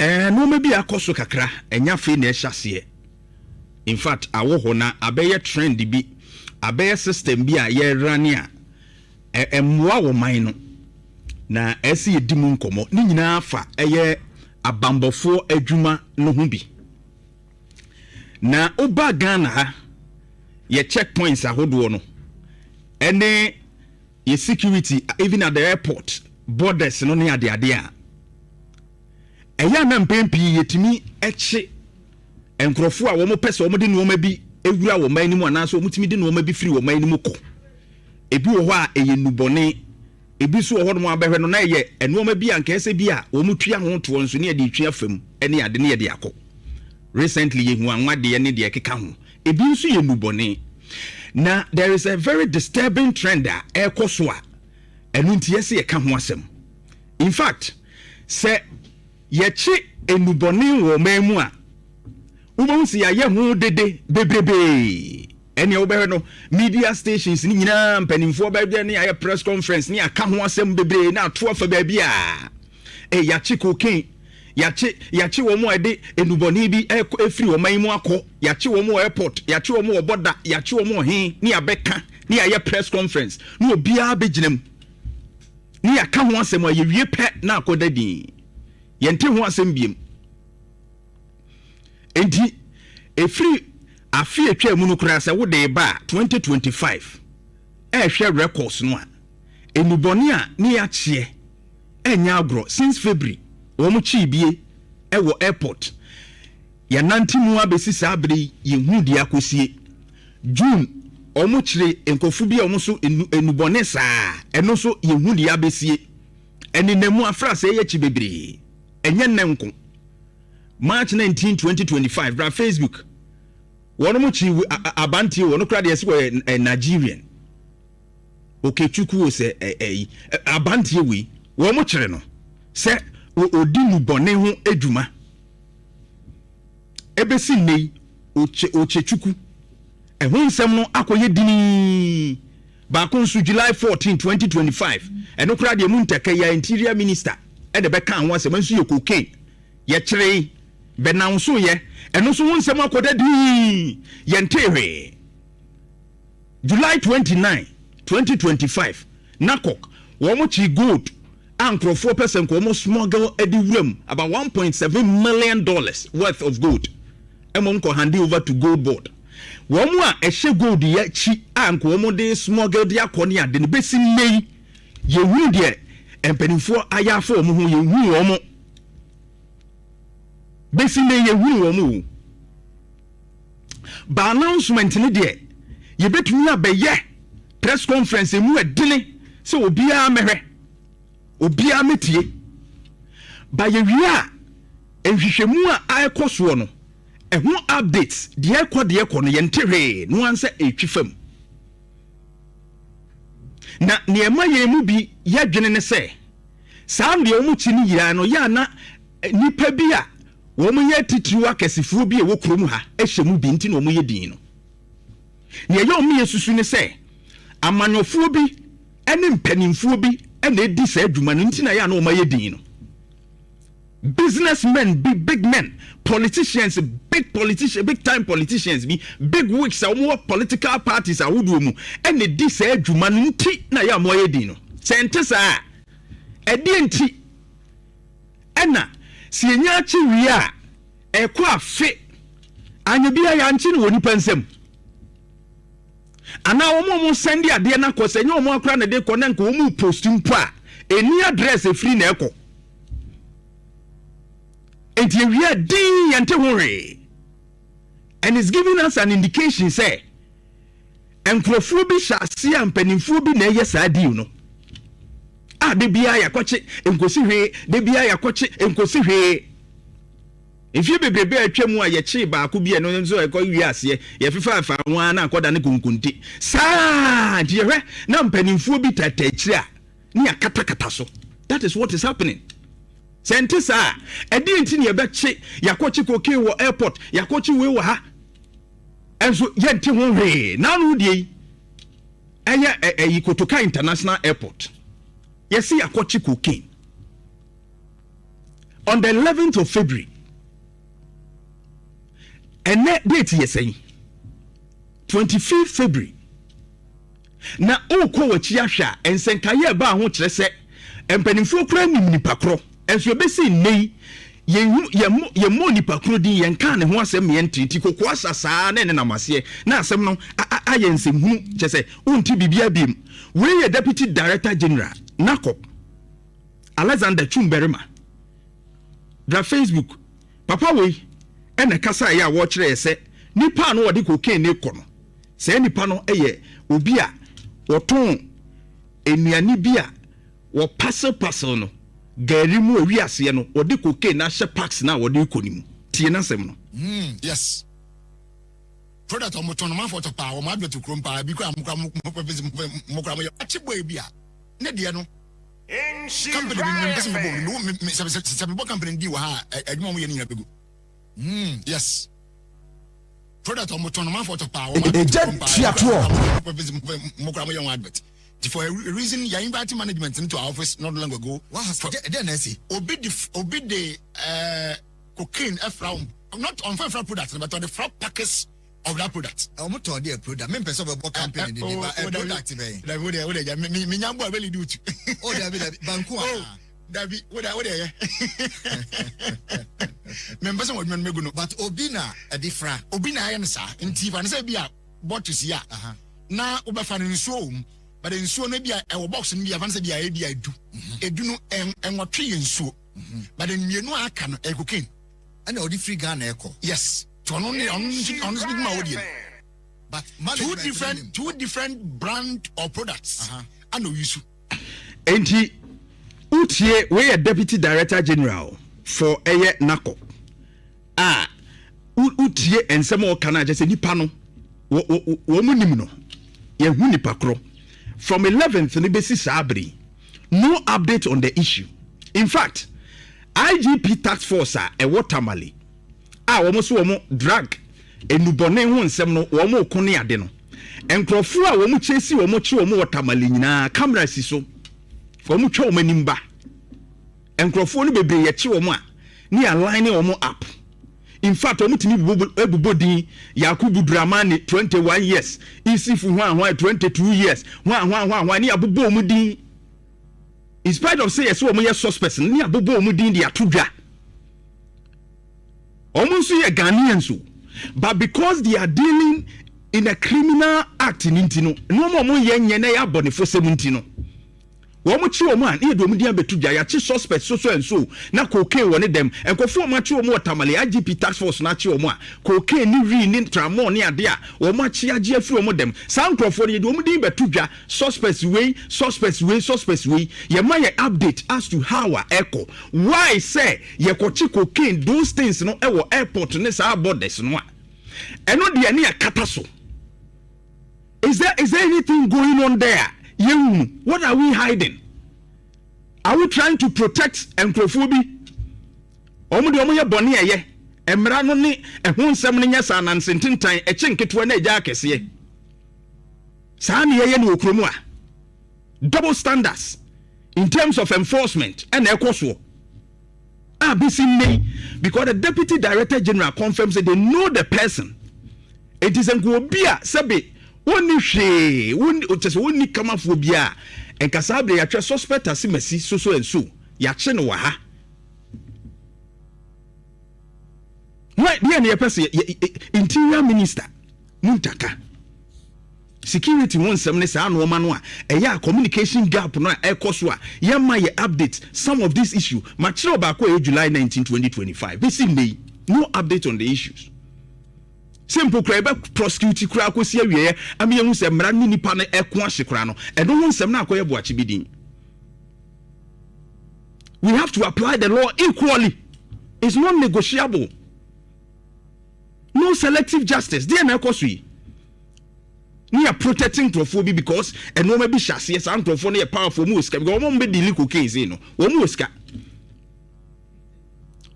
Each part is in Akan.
Nneɛma bi akɔ so kakra, ɛnyɛ afei na ɛhyɛ aseɛ. In fact, awɔ hɔ na abɛyɛ trend bi, abɛyɛ system bi a yɛrane a ɛmmoa wɔ man no. Na ɛsɛ yɛdi mu nkɔmmɔ. Ne nyinaa fa ɛyɛ abambɔfoɔ adwuma no ho bi. Na woba Ghana ha, yɛ checkpoints ahodoɔ no, ɛne yɛ security even at the airport, borders no ne adeade a, ɛyɛ a na mpɛn pii yɛtumi kye nkurɔfoɔ a wɔn pɛ sɛ wɔn de nneɛma bi ewura wɔn man no mu anaasɛ wɔn tumi de nneɛma bi firi wɔn man no mu kɔ. Ebi wɔ hɔ a ɛyɛ nnubɔne, ebi nso wɔ hɔ nom abɛhwɛ no na ɛyɛ nneɛma bi a nka ɛsɛ bi a wɔn tua ho toɔ nso ne yɛde twa fam ne ade ne yɛde akɔ. Recently yɛhu anwadeɛ ne deɛ ɛkeka ho. Ebi nso yɛ nnubɔne. Na there is a very disturbing trend a ɛrekɔ so a ɛno nti yɛsɛ yɛka ho asɛm. In fact, sɛ yɛkye nnubɔne wɔ ɔman mu a, wobɛhu sɛ yɛayɛ ho dede bebrebee. Ɛnea wobɛhwɛ no, media stations ne nyinaa mpanimfoɔ bɛyɛ ne ayɛ press conference ne aka ho asɛm bebree na ato afa baabi a yɛakye cocaine, yɛakye wɔn a ɛde nnubɔne bi ɛkɔ efiri ɔman mu akɔ, yɛakye wɔn wɔ airport, yɛakye wɔn wɔ border, yɛakye wɔn wɔ he, ne yɛabɛka ne yɛayɛ press conference ne obiara bɛgyina mu ne yɛaka ho asɛm a yɛwie pɛ na akɔda din, yɛnte ho asɛm biem. Enti efiri afe atwa mu no koraa sɛ wode ba a 2025 ɛrehwɛ records no a, nnubɔne a ne yɛakyeɛ ɛnyɛ agorɔ. Since February wɔn kyii bie ɛwɔ airport, yɛnante mu abɛsi saa abere yi, yɛhu deɛ akɔsie. June wɔn kyerɛ nkurɔfo bi a wɔn nso nnubɔne saa, ɛno nso yɛhu deɛ abɛsie. Ɛnenam afra sɛ ɛyɛ akyi bebree, ɛnyɛ nnɛ nko. March 19 2025, bra Facebook, wɔn mo kyi abanteɛ wɔ no koraa deɛ ɛsɛ wɔyɛ Nigerian Okechukwu sɛ ɛyi abanteɛ wei, wɔn mo kyerɛ no sɛ odi nnubɔne ho adwuma. Ebesi nne yi Okechukwu ɛho nsɛm no akɔyɛ dinii. Baako nso July 14 2025, ɛno koraa deɛ mu ntɛkɛ yɛ Interior Minister ɛna bɛka ho asɛm nso yɛ cocaine yɛkyerɛ bɛnam so yɛ, ɛno nso ho nsɛm akɔda dii, yɛnte hwee. July 29 2025, NACOC wɔn kyi gold a nkurɔfoɔ pɛ sɛ nka wɔn smuggle de wura mu, about $1.7 million worth of gold, ɛmo nkɔ hand over to Gold Board. Wɔn a ɛhyɛ gold yɛ akyi a nka wɔn de smuggle de akɔ ne ade no, bɛsi nne yi yɛhunu deɛ mpanimfoɔ ayɛ afa wɔn ho. Yɛhunu wɔn bɛsi nne, yɛhunu wɔn o. Ba announcement ne deɛ yɛbɛtumi abɛyɛ press conference emu ɛdene sɛ obiara mɛhwɛ, obiara mɛtie. Ba yɛwie a, nhwehwɛmu a ɛkɔ soɔ no ɛho updates deɛ ɛkɔ no, yɛnte hwee no ansɛ ɛtwi fam. Na nneɛma yɛn mu bi yɛdwene ne sɛ saa deɛ wɔn kyi no nyinaa no yɛ ana nipa bi a wɔn yɛ titiriw akɛsefoɔ bi a ɛwɔ kurom ha hyɛ mu bi nti na wɔn yɛ din no. Nea ɛyɛ wɔn yɛ susu ne sɛ amanyɔfoɔ bi ne mpanimfoɔ bi na edi saa adwuma no nti na yɛ ana wɔn ayɛ din no. Businessmen bi, big men, politicians, big politicians, big time politicians bi, big wigs a wɔn wɔ political parties ahodoɔ mu ɛna di saa adwuma no nti na yɛ a wɔn ayɛ din no. Sɛ nte saa ɛdeɛ nti ɛna sɛ yɛnya akyi wie a ɛkɔ afe anya bi a yɛankye no wɔ nipa nsam anaa wɔn a wɔn send adeɛ no akɔ, sɛ nyɛ wɔn akora na de kɔ na nka wɔn post mpo a ɛni address efiri na ɛkɔ. Nti ewia din yɛnte ho hwee, and it's giving us an indication sɛ nkurɔfoɔ bi hyɛ ase a mpanimfoɔ bi na ɛyɛ saa deal no a de biara yɛakɔkye nkosi hwee, de biara yɛakɔkye nkosi hwee. Mfie bebrebe a atwa mu a yɛkyee baako bi a ɛno nso ɛkɔ wie aseɛ yɛfefa afa ho ara na akɔda ne konkonte saa. Nti yɛhwɛ na mpanimfoɔ bi tata akyire a ne yɛakatakata so. That is what is happening. Sɛ nte saa ɛdeɛ nti ne yɛbɛkye, yɛakɔkye cocaine wɔ airport, yɛakɔkye wei wɔ ha, ɛnso yɛnte ho hwee. Naano deɛ yi ɛyɛ ɛyi Kotoka International Airport, yɛsi yɛakɔkye cocaine. On the 11th of February, ɛnɛ date yɛ sɛn? 25 February. Na wokɔ w'akyi ahwɛ a, nsɛnkaeɛ ɛbaa ho kyerɛ sɛ mpanimfoɔ koraa nim nipa korɔ. Nso ɛbɛsi nnɛ yi, yɛnhu, yɛmmɔ, yɛmmɔɔ nipa korɔ din, yɛnkaa ne ho asɛm ma yɛnte. Nti kokoa sa saa na ɛnenam aseɛ, na asɛm no ayɛ nsɛmhunu, kyerɛ sɛ wonte biribiara biom. Wei yɛ Deputy Director General, NACOP, Alexander Twum-Barima. Bra Facebook. Papa wei na ɛkasaeɛ a wɔkyerɛɛ sɛ nipa a na wɔde cocaine rekɔ no, saa nipa no yɛ obi a wɔtɔn nnuane bi a wɔpaselpasel no gari mu awi aseɛ no, wɔde cocaine no ahyɛ packs no a wɔde rekɔ no mu. Tie n'asɛm no. Yes. Product ɔmo tɔn no manfo tɔ paa, wɔn advert kurom paa, ebi koraa mo koraa mo mo koraa mo yɛ. Akye boy bi a ne deɛ no company bi mi mpɛ sɛ mebɔ mi mi sɛ sɛ sɛ mebɔ company di wɔ ha a adwuma ɔmo yɛ no nyina bɛgu. Yes. Product ɔmo tɔn no manfo tɔ paa, wɔn advert kurom paa, ebi koraa mo mo koraa mo yɛ wɔn advert. Nti for a reason yɛ invite management to our office not long ago. What has deɛ na ɛsi? Obi de cocaine ɛfra wɔn, not ɔnfɛ fra product no, but ɔde fra package of that product. Ɔmo tɔn deɛ product, mi mpɛ sɛ ɔbɛbɔ company ne din ba ɛ product bɛn. Dabi, o de ja mi nya bɔ a bɛ lead you to. O dabi dabi, banku ana. Dabi, o de yɛ mɛ mpɛ sɛ wɔn adwuma no mɛ gu no. But obi na ɛde fra. Obi na ayɛ no saa, nti fa ne sɛ bi a bottles yi a na wobɛfa no, nsuo wɔ mu, but nsuo no bi a ɛwɔ box no bi a, fa ne sɛ bi a ebi a 10 10 no 8 yɛ nsuo, but mmienu a aka no ɛyɛ cocaine. Ɛna ɔde firi Ghana ɛkɔ. Yes, tí ɔno ne ɔno nso dwuma a ɔdi no. But two different two different brand or products ana oyi so. Nti wotie, wei yɛ Deputy Director General for ɛyɛ NACOP a wotie nsɛm a ɔka no akyɛ sɛ nipa no wɔn mu nim no, yɛhu nipa korɔ. From 11th no bɛsi saa bere, no update on the issue. In fact, IGP task force a ɛwɔ Tamale a wɔn nso wɔn drug enubɔne ho nsɛm no wɔn ko ne ade no, nkurɔfoɔ a wɔn kyɛ si wɔn kye wɔn wɔ Tamale nyinaa, camera si so, wɔn twa wɔn anim ba. Nkurɔfoɔ no bebree yɛkye wɔn a ne yɛ line wɔn up. In fact, wɔn tumi bobɔ din, Yakubu Dramani, 21 years, Isifu hwan hwan, 22 years, hwan hwan hwan hwan, ne yɛabobɔ wɔn din. In spite of say yɛsɛ wɔn yɛ suspects, ne yɛabobɔ wɔn din de ato dwa. Wɔn nso yɛ Ghanaians o, but because they are dealing in a criminal act ni nti no, nneɛma a wɔn yɛ nyɛ na yɛ abɔnefo sɛm nti no, wɔn kye wɔn a ne yɛde wɔn din abɛto dwa. Yɛakye suspect so so and so na cocaine wɔ ne dɛm. Nkurɔfoɔ a wɔn akye wɔn wɔ Tamale, IGP task force na akye wɔn a cocaine ne wii ne tramol ne ade a wɔn akye agye afiri wɔn dɛm, saa nkurɔfoɔ no yɛde wɔn din bɛto dwa, suspect wei, suspect wei, suspect wei. Yɛma yɛ update as to how a ɛkɔ. Why sɛ yɛkɔkye cocaine, those things no, ɛwɔ airport ne saa borders no a, ɛno deɛ ne yɛkata so? Is there anything going on there yɛnhunu? What are we hiding? Are we trying to protect nkurɔfoɔ bi? Wɔn deɛ wɔn yɛ bɔne, ɛyɛ mmara no ne ɛho nsɛm no nyɛ saa nansi ntentan ɛkye nketewa na ɛgya akɛseɛ saa ne yɛyɛ no wɔ kurom a double standards in terms of enforcement ɛna ɛkɔ soɔ a bisi nne yi, because the Deputy Director General confirm say they know the person. Eti sɛ nka obi a sɛbe wɔnni hwee, wɔnni kyɛ sɛ wɔnni kamafoɔ bi a, nka saa abere yɛatwerɛ suspect ase masi so so and so, yɛakye no wɔ ha. Why deɛ ne yɛpɛ sɛ Interior Minister Muntaka, security ho nsɛm ne saa nneɛma no a ɛyɛ a communication gap no a ɛkɔ so a yɛma yɛ update some of this issue. Makyerɛw baako a ɛyɛ July 19 2025, bɛsi nnɛ yi, no update on the issues. Sɛ mpo kura yɛbɛ prosecute kura akɔsi awieɛ ama yɛhu sɛ mmara ne nipa no ɛko ahye kora no, ɛno ho nsɛm no akɔyɛ boakye bi din. We have to apply the law equally. It's not negotiable. No selective justice. Deɛ na ɛkɔ so yi ne yɛ protecting nkurɔfoɔ bi because nneɛma bi hyɛ aseɛ, saa nkurɔfoɔ no yɛ powerful, wɔn wɔ sika, because wɔn bɛ deal cocaine sei no, wɔn wɔ sika.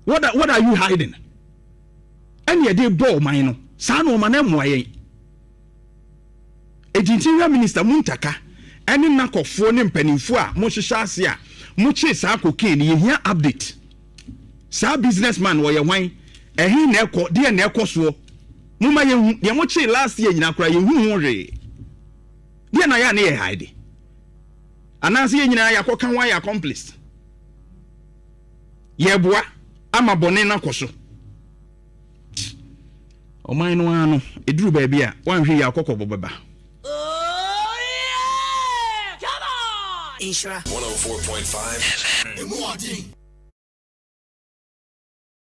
What are you hiding? Ɛne yɛde bɔ ɔman no saa na ɔman no mmoa yɛn. Eti Interior Minister Muntaka ɛne nakɔfoɔ ne mpanimfoɔ a mohyehyɛ ase a mokyee saa cocaine, yɛhia update. Saa business man no ɔyɛ hwan? Ɛhe na ɛkɔ? Deɛn na ɛkɔ soɔ? Momma yɛnhu. Deɛ mokyee last year nyinaa koraa yɛnhuu ho hwee. Deɛn na yɛ a ne yɛ hide? Anaasɛ yɛn nyinaa yɛakɔka ho ayɛ accomplice? Yɛreboa ama bɔne no akɔ so. Ɔman no ara no, ɛduru baabi a, woanhwɛ yie a kɔkɔbɔ bɛba. Nhyira. 104.5 FM. Emu ɔden.